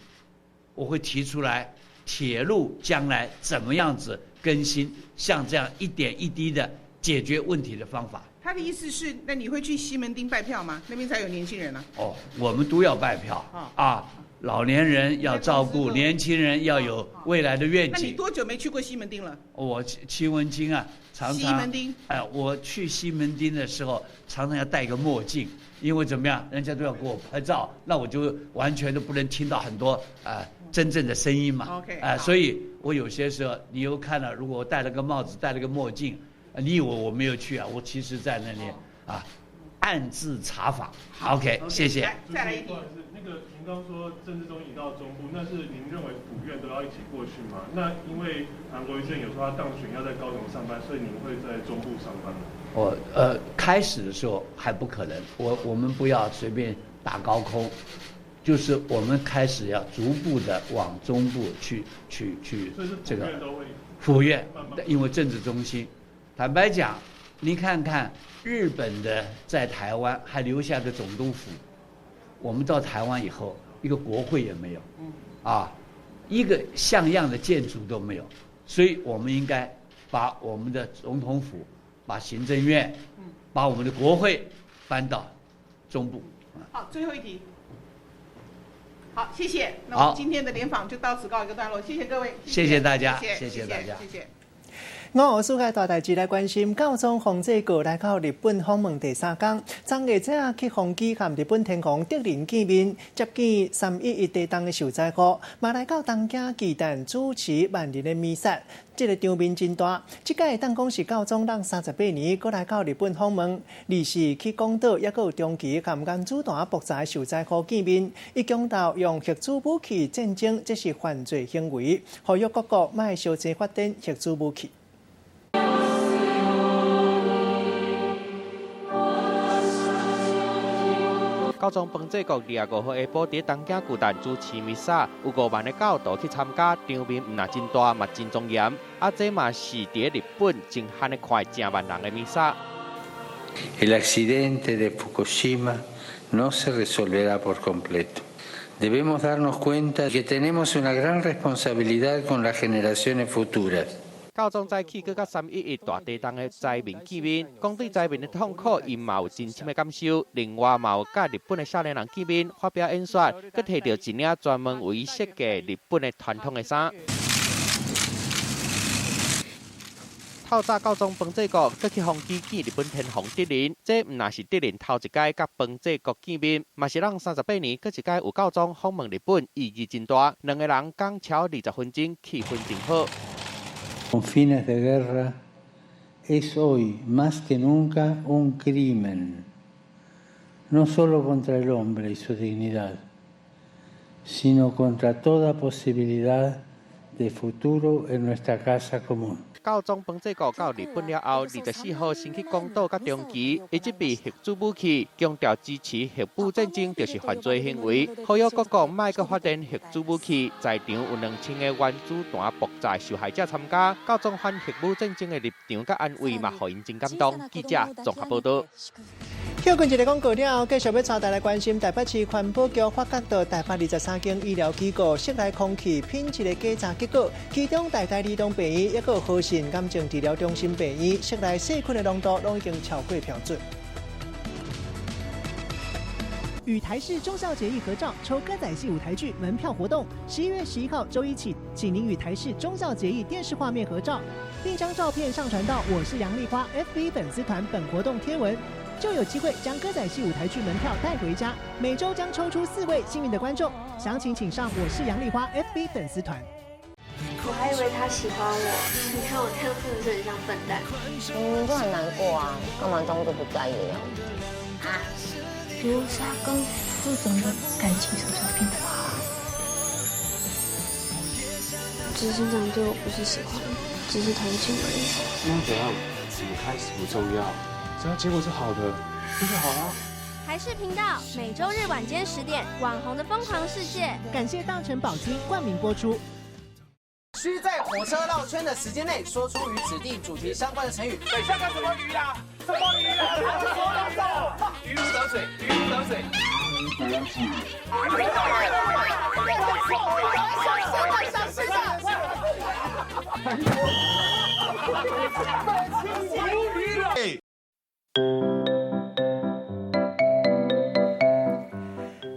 我會提出來鐵路將來怎麼樣子更新，像這樣一點一滴的解決問題的方法。他的意思是，那你會去西門町拜票嗎？那邊才有年輕人啊。哦，我們都要拜票啊，老年人要照顧，年輕人要有未來的願景。那你多久沒去過西門町了？我西門町啊，常常。西門町。哎，我去西門町的時候，常常要戴個墨鏡，因為怎麼樣，人家都要給我拍照，那我就完全都不能聽到很多真正的聲音嘛。 OK。哎，所以我有些時候，你又看了，如果我戴了個帽子，戴了個墨鏡。你以為我沒有去啊？我其實在那裡啊，暗自查訪。OK，謝謝。再來一題。那個您剛說政治中移到中部，那是您認為府院都要一起過去嗎？那因為韓國瑜有說他當選要在高雄上班，所以您會在中部上班嗎？我開始的時候還不可能，我們不要隨便打高空，就是我們開始要逐步的往中部去這個府院，因為政治中心。坦白講，你看看日本的在台灣還留下個總督府，我們到台灣以後，一個國會也沒有，啊，一個像樣的建築都沒有，所以我們應該把我們的總統府、把行政院、把我們的國會搬到中部。好，最後一題。好，謝謝。那我們今天的聯訪就到此告一個段落，謝謝各位。謝謝大家，謝謝大家，謝謝。我世界大代誌來關心，教宗方濟各來到日本訪問第三天，昨下早去風紀和日本天皇德仁見面，接見3.11地動的受災戶，嘛來到東京巨蛋主持萬人的彌撒，這個場面真大。這擺會當講是教宗人38年，閣來到日本訪問，二是去廣島，抑閣有長崎和原子彈爆炸受災戶見面。伊強調用核子武器戰爭，這是犯罪行為，呼籲各國莫相爭發展核子武器。教宗方濟各25號下晡佇東京巨蛋主持彌撒，有5萬个教徒去參加，場面毋但真大，嘛真莊嚴。啊，這嘛是佇日本真罕咧看成萬人的彌撒。 El accidente de Fukushima no se resolverá por completo. Debemos darnos cuenta que tenemos una gran responsabilidad con las generaciones futuras. 教宗早起閣佮3.11大地動的災民見面，講對災民的痛苦，𪜶嘛有真深的感受。另外嘛有佮日本的少年人見面，發表演說，閣提著一領專門為設計日本的傳統的衫。透早教宗方濟各閣去風紀見日本天皇德仁，這毋但是德仁頭一擺佮方濟各見面，嘛是咱38年閣一擺有教宗訪問日本，意義真大。兩个人講超20分鐘，氣氛真好。 Con fines de guerra es hoy más que nunca un crimen, no solo contra el hombre y su dignidad, sino contra toda posibilidad de futuro en nuestra casa común. 教宗方濟各到日本了後，24號先去廣島佮長崎，伊這筆核子武器，強調支持核武戰爭就是犯罪行為，呼籲各國莫閣發展核子武器。在場有2000个原子彈爆炸受害者參加，教宗反核武戰爭的立場佮安慰嘛，予𪜶真感動。記者綜合報導。休困一个廣告了後，繼續欲帶大家來關心台北市環保局發覺到台北23間醫療機構室內空氣品質的檢查結果，其中台大兒童病院、抑閣有和信癌症治療中心病院室內細菌的濃度攏已經超過標準。與台視忠孝節義合照抽歌仔戲舞台劇門票活動，11月11號週一起，請您與台視忠孝節義電視畫面合照，並將照片上傳到我是楊麗花 FB 粉絲團本活動貼文。就有機會將歌仔戲舞台劇門票帶回家。每週將抽出4位幸運的觀眾，詳情請上我是楊麗花 FB 粉絲團。我還以為他喜歡我，你看我這樣是不是很像笨蛋？明明就很難過啊，幹嘛裝作不在意的樣子？啊！羅莎跟副總的感情什麼時候變得好？執行長對我不是喜歡，只是同情而已。那怎樣？怎麼開始不重要。只要結果是好的，那就好了。台台视频道每周日晚间10点，网红的疯狂世界。感谢大成宝金冠名播出。需在火车绕圈的时间内说出与指定主题相关的成语。等下干什么鱼啊？什么鱼啊？鱼如得水，鱼如得水。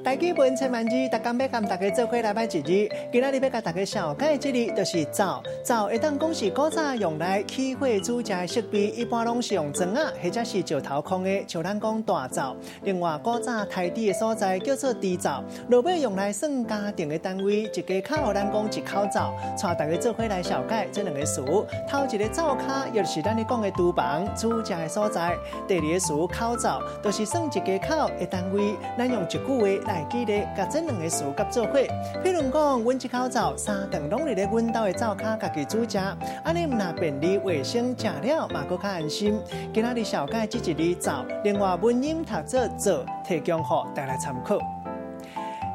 台语文千万字，逐工欲共大家做伙来摆一字。今仔日欲共大家绍介这字，就是灶。灶会当讲是古早用来起火煮食的设备，一般拢是用砖仔或者是石头空的，像咱讲大灶。另外，古早刣猪的所在叫做猪灶。落尾用来算家庭的单位，一家口咱讲一口灶。带大家做伙来绍介这两个词。头一个灶跤，也就是咱咧讲的厨房煮食的所在；第二个词口灶，就是算一家口的单位。咱用一句话来记咧，共这两个词合做伙。譬如讲，阮这口灶三顿拢伫咧阮兜的灶跤家己煮食，按呢毋但便利卫生，食了嘛阁较安心。今仔日绍介这一字灶，另外文音读做灶，提供予大家参考。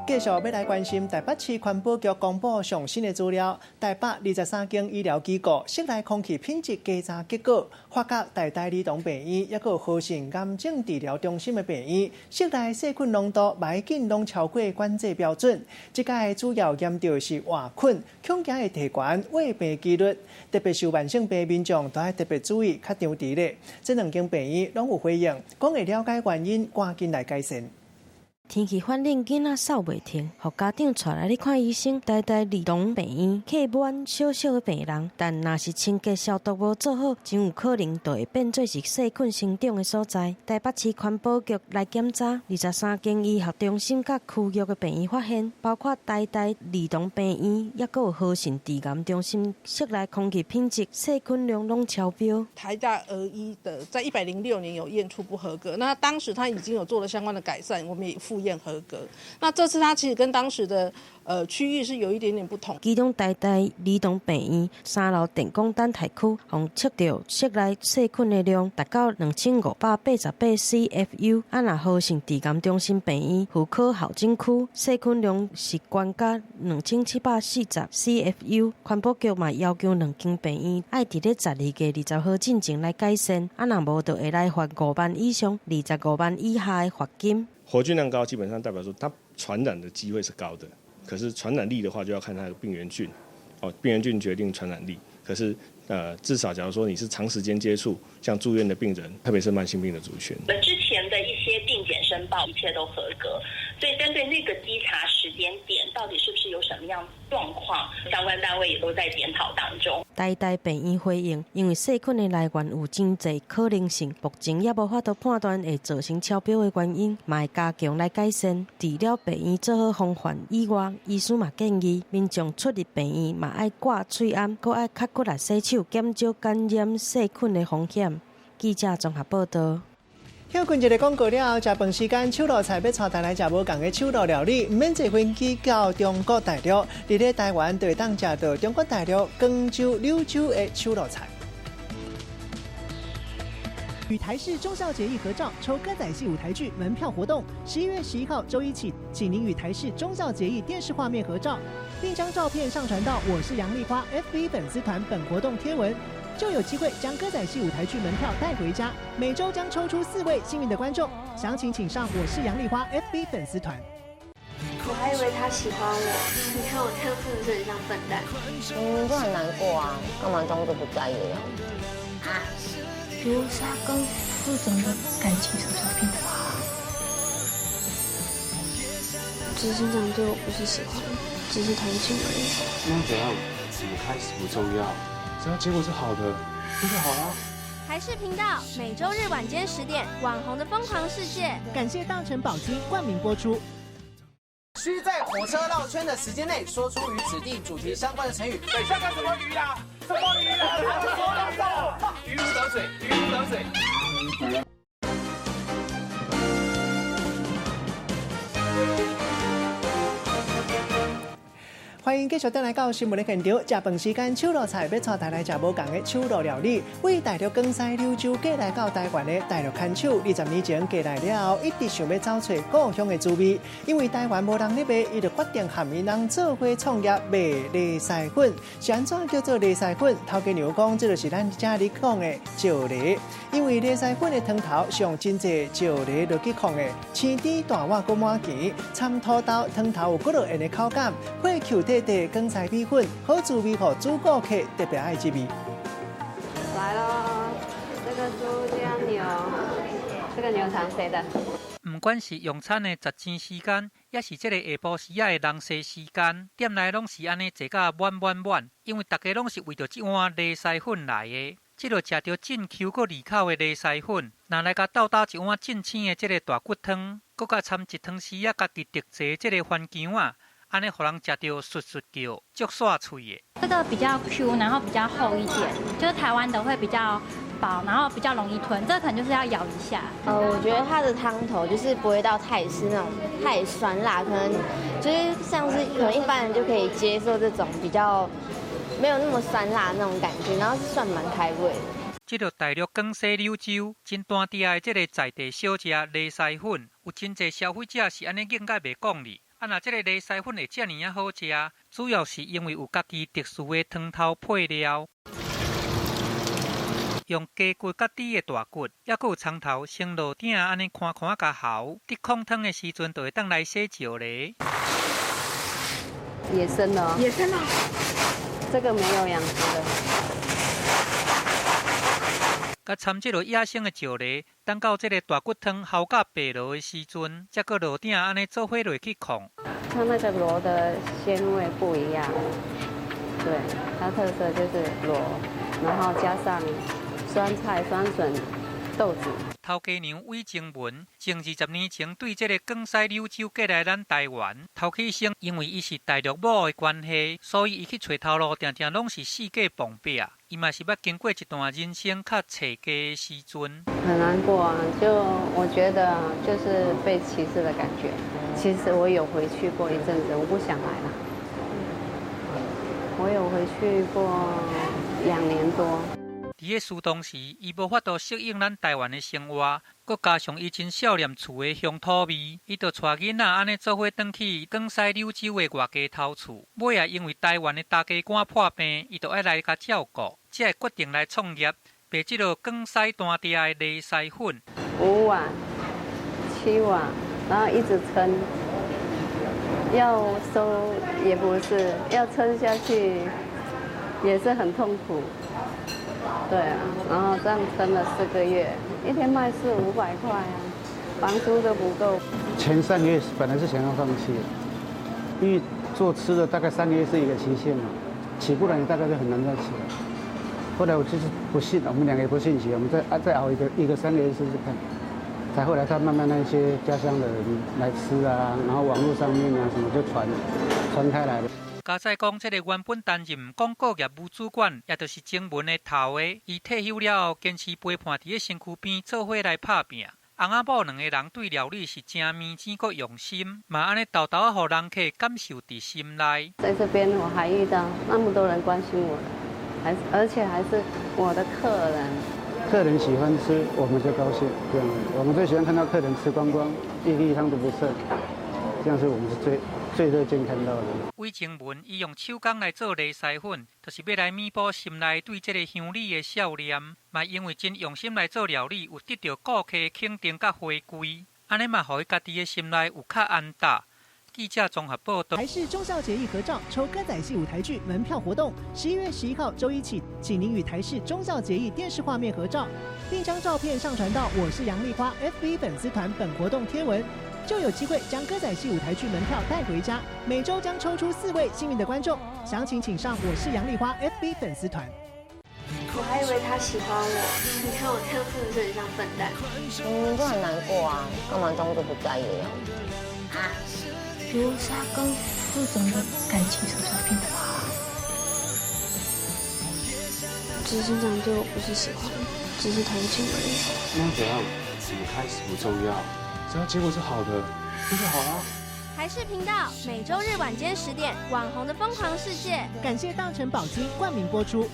继续欲来关心台北市环保局公布上新的资料，台北23间医疗机构室内空气品质稽查结果，发觉台大儿童病院抑阁有和信癌症治疗中心的病院，室内细菌浓度袂紧拢超过管制标准。这届主要验著是活菌，恐惊会提悬患病几率。特别是慢性病民众都爱特别注意，较张弛咧。这两间病院拢有回应，讲会了解原因，赶紧来改善。天气反冷，囡仔嗽袂停，予家长带来咧看医生。台大儿童病院客满少少的病人，但若是清洁消毒无做好，真有可能就会变做是细菌生长的所在。台北市环保局来检查23间医学中心佮区域的病院，发现包括台大儿童病院，抑阁有和信治癌中心，室内空气品质、细菌量拢超标。台大儿医的在106年有验出不合格，那当时他已经有做了相关的改善，我们也复验合格。那这次他其实跟当时的区域是有一点点不同。其中台大儿童病院3楼电工等待区，予测到室内细菌的量达到2588 CFU。啊，若和信治癌中心病院妇科候诊区细菌量是悬到2740 CFU。环保局嘛要求两间病院爱伫咧12月20号进前来改善，啊，若无就会来罚5万以上25万以下的罚金。活菌量高，基本上代表说它传染的机会是高的。可是传染力的话，就要看它的病原菌，哦，病原菌决定传染力。可是，至少假如说你是长时间接触，像住院的病人，特别是慢性病的族群。那之前的一些定检申报，一切都合格，所以针对那个稽查时间点，到底是不是有什么样状况，相关单位也都在检讨当中。台大病院回应，因为细菌的来源有真济可能性，目前也无法度判断会造成超标的原因，嘛会加强来改善。除了病院做好防范以外，医师嘛建议民众出入病院嘛爱挂喙罨，阁爱较骨力洗手，减少感染细菌的风险。记者综合报道。歇睏一个广告了后，食饭时间，手路菜欲带大家来食无仝的手路料理，毋免坐飞机到中国大陆，伫咧台湾就会当食到中国大陆光州、柳州的手路菜。与台视忠孝节义合照抽歌仔戏舞台剧门票活动，11月11号周一起，请您与台视忠孝节义电视画面合照，并将照片上传到我是杨丽花 FB 粉丝团本活动贴文，就有机会将歌仔戏舞台剧门票带回家。每周将抽出4位幸运的观众，详情请上我是杨丽花 FB 粉丝团。我还以为他喜欢我，你看我这样是不是很像笨蛋？明明就很难过啊，干嘛装作不在意的样子？啊！罗莎跟副总的感情什么时候变得好？执行长对我不是喜欢，只是同情而已。那怎样？怎么开始不重要，只要结果是好的，那就好了。台视频道每周日晚间10点，网红的疯狂世界。感谢大成宝金冠名播出。需在火车绕圈的时间内说出与指定主题相关的成语。等一下干什么鱼啊？什么鱼啊？鱼如得水，鱼如得水。歡迎繼續轉來到新聞的現場。食飯時間，手路菜欲帶大家來食無仝的手路料理。為大陸廣西柳州過來到台灣的大陸牽手，20年前過來了後，一直想欲找揣故鄉的滋味。因為台灣無人咧賣，伊就決定和𪜶人做伙創業賣螺螄粉。是按怎叫做螺螄粉？頭家娘講，這就是咱遮咧講的石螺。因為螺螄粉的湯頭上真濟石螺落去炕的，青甜大碗閣滿甜，摻土豆湯頭有幾落樣的口感，火 Q 塊塊廣西米粉，好滋味，予主顧客特別愛這味。來囉，這個豬加牛，這個牛腸誰的？毋管是用餐的十錢時間，抑是這个下晡時仔的人濟時間，店內攏是按呢坐甲滿滿滿，因為逐家攏是為著這碗螺螄粉來的。這个食著真 Q 閣利口的螺螄粉，若來共鬥搭一碗正鮮的這个大骨湯，閣共摻一湯匙仔家己特製這个番薑仔。按呢，予人食著唰唰叫，足煞喙的。這個比較 Q，然後比較厚一點，就是台灣的會比較薄，然後比較容易吞。這個可能就是要咬一下。我覺得它的湯頭就是不會到太是那種太酸辣，可能就是像是可能一般人就可以接受這種比較沒有那麼酸辣那種感覺，然後是算蠻開胃的。這个大陸廣西柳州真單調的這个在地小食螺螄粉，有真濟消費者是按呢硬甲袂講哩。啊，若這个螺螄粉會遮爾仔好食，主要是因為有家己特殊的湯頭配料，用雞骨佮豬的大骨，抑閣有蔥頭，先落鼎按呢寬寬共烜，佇炕湯的時陣就會當來洗石螺。野生的，野生的，這個沒有養殖的。佮摻這个野生的石螺，等到這个大骨湯鱟甲白螺的時陣，才閣落鼎按呢做伙落去炕。它那個螺的鮮味不一樣，對，它特色就是螺，然後加上酸菜、酸筍、豆子。頭家娘韋靜文，前20年前對這个廣西柳州過來咱台灣，頭起先因為伊是大陸某的關係，所以伊去揣頭路，定定攏是四界碰壁。伊嘛是捌經過一段人生較淒凄的時陣。很難過啊，就我覺得就是被歧視的感覺。其實我有回去過一陣子，我不想來了。我有回去過2年多。佇咧書當時，伊無法度適應咱台灣的生活，閣加上伊真少念厝的鄉土味，伊就帶囡仔按呢做伙轉去廣西柳州的外家頭厝。尾仔因為台灣的大家官破病，伊就愛來共照顧，才會決定來創業，賣這个廣西單調的螺螄粉。5碗、7碗，然後一直撐，要收也不是，要撐下去也是很痛苦。對啊，然後這樣撐了4個月，一天賣四五百塊啊，房租都不夠。前3個月本來是想要放棄的，因為做吃的大概三個月是一個期限嘛，起不來你大概就很難再起來。後來我就是不信，我們兩個也不信邪，我們再熬一個三個月試試看。才後來他慢慢那些家鄉的人來吃啊，然後網絡上面啊什麼就傳開來了。加載講，這个原本擔任廣告業務主管，也就是前文的頭的，伊退休了後，堅持陪伴佇咧身軀邊做伙來拍拚。翁仔某兩个人對料理是誠認真閣用心，嘛按呢沓沓仔予人客感受佇心內。在這邊我還遇到那麼多人關心我的，還而且還是我的客人。客人喜歡吃，我們就高興。這樣，我們最喜歡看到客人吃光光，一粒湯都不剩，這樣是我們是最最樂見看到的。韋靜文伊用手工來做螺螄粉，就是欲來彌補心內對這个鄉里的少念。嘛因為真用心來做料理，有得著顧客的肯定佮回饋，按呢嘛予伊家己的心內有較安踏。記者綜合報導。台視忠孝節義合照抽歌仔戲舞台劇門票活動，11月11號週一起，請您與台視忠孝節義電視畫面合照，並將照片上傳到我是楊麗花 FB 粉絲團本活動貼文，就有機會將歌仔戲舞台劇門票帶回家。每週將抽出4位幸運的觀眾，詳情請上我是楊麗花 FB 粉絲團。我還以為他喜歡我，你看我這樣是不是很像笨蛋？明明就很難過啊，幹嘛裝作不在意的樣子？啊？羅莎跟副總的感情什麼時候變得好？執行長對我不是喜歡，只是同情而已。那怎樣？怎麼開始不重要，只要結果是好的，那就好啊。台視頻道每週日晚間10點，網紅的瘋狂世界。感謝大成寶金冠名播出。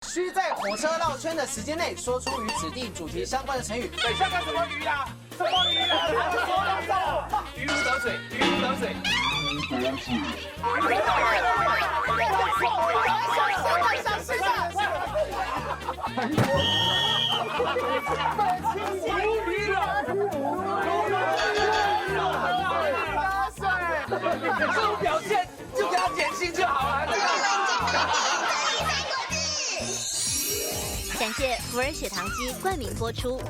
需在火車繞圈的時間內說出與指定主題相關的成語。等一下，幹什麼魚啊？什麼魚啊？魚如得水，魚如得水。魚如得水。這種表現就給他減薪就好了。感謝福爾血糖機冠名播出。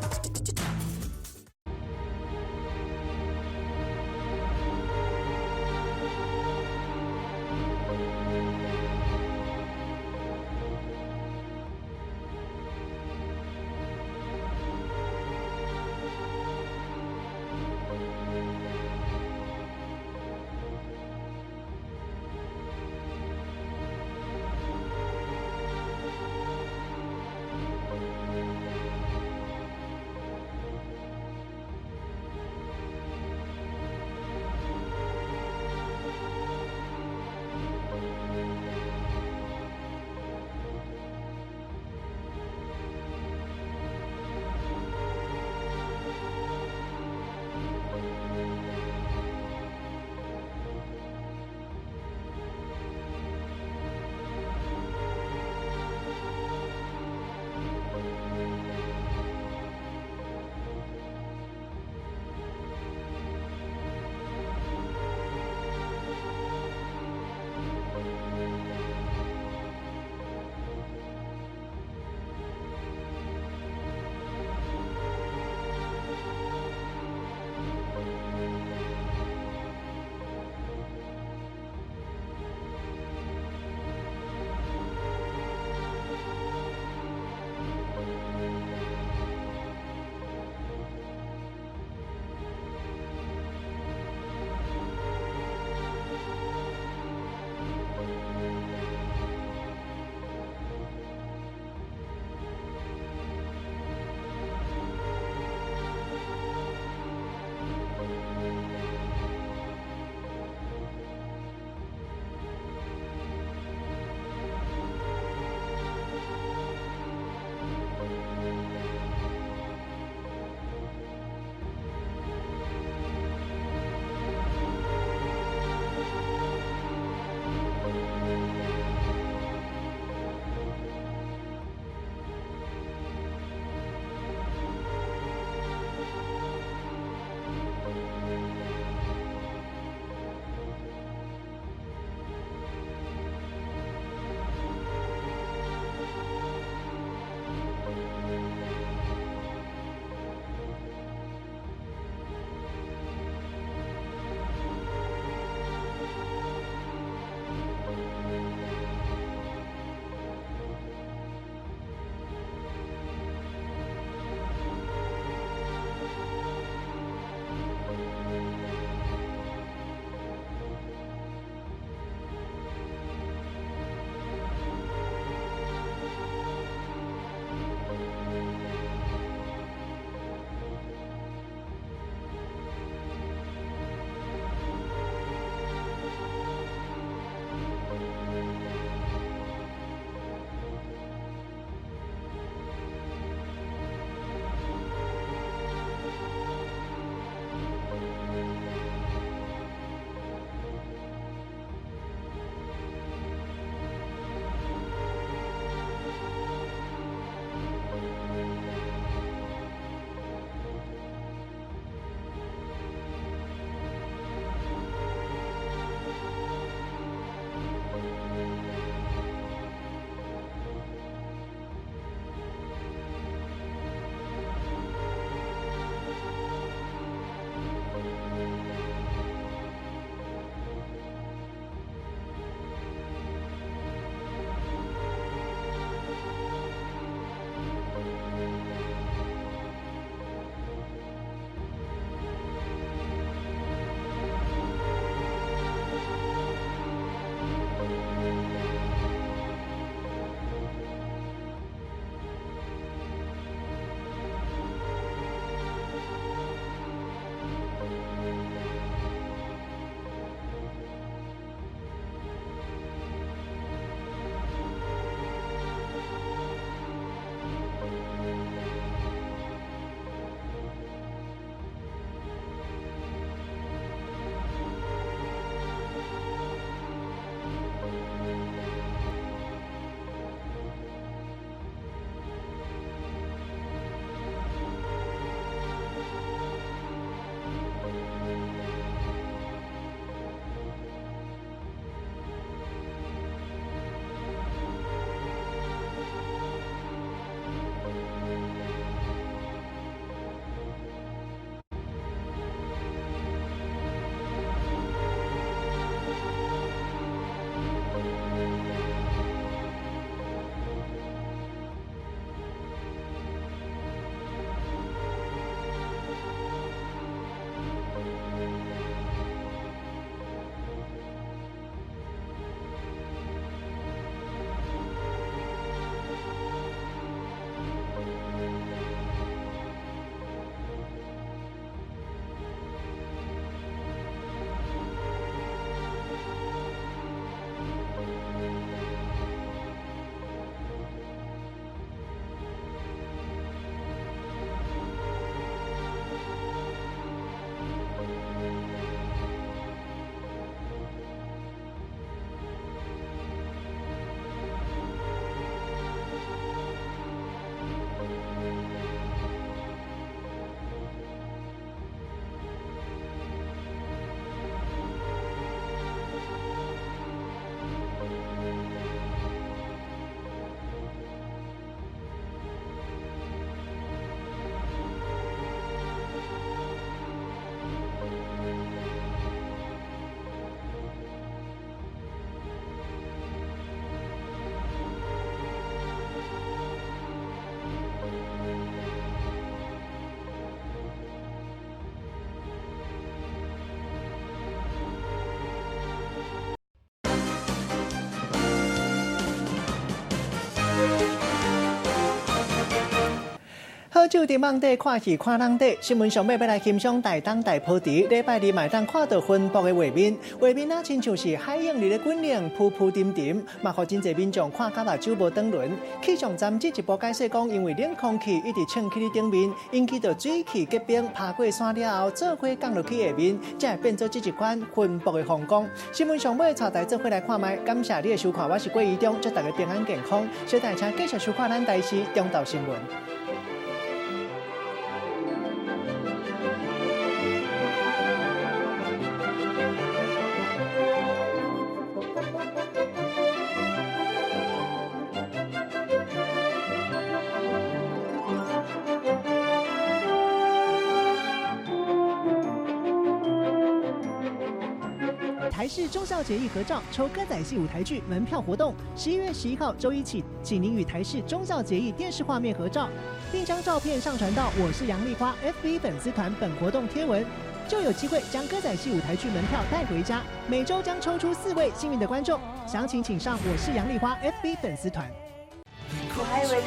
老酒佇網底看戲看人底，新聞上尾欲來欣賞台東大波池，禮拜二嘛會當看到雲瀑的畫面，畫面啊親像是海湧佇咧滾湧，浮浮沉沉，嘛予真濟民眾看甲目睭無轉輪。氣象站進一步解釋講，因為冷空氣一直衝起佇頂面，引起著水汽結冰，爬過山了後，做伙降落去下面，才會變做這一款雲瀑的風光。新聞上尾帶大家做伙來看覓，感謝你的收看，我是郭怡中，祝大家平安健康，小弟請繼續收看咱台視中晝新聞。台視忠孝節義合照抽歌仔戲舞台劇門票活動，11月11號週一起，請您與台視忠孝節義電視畫面合照，並將照片上傳到我是楊麗花 FB 粉絲團本活動貼文，就有機會將歌仔戲舞台劇門票帶回家。每週將抽出四位幸運的觀眾，詳情請上我是楊麗花 FB 粉絲團。我還以為。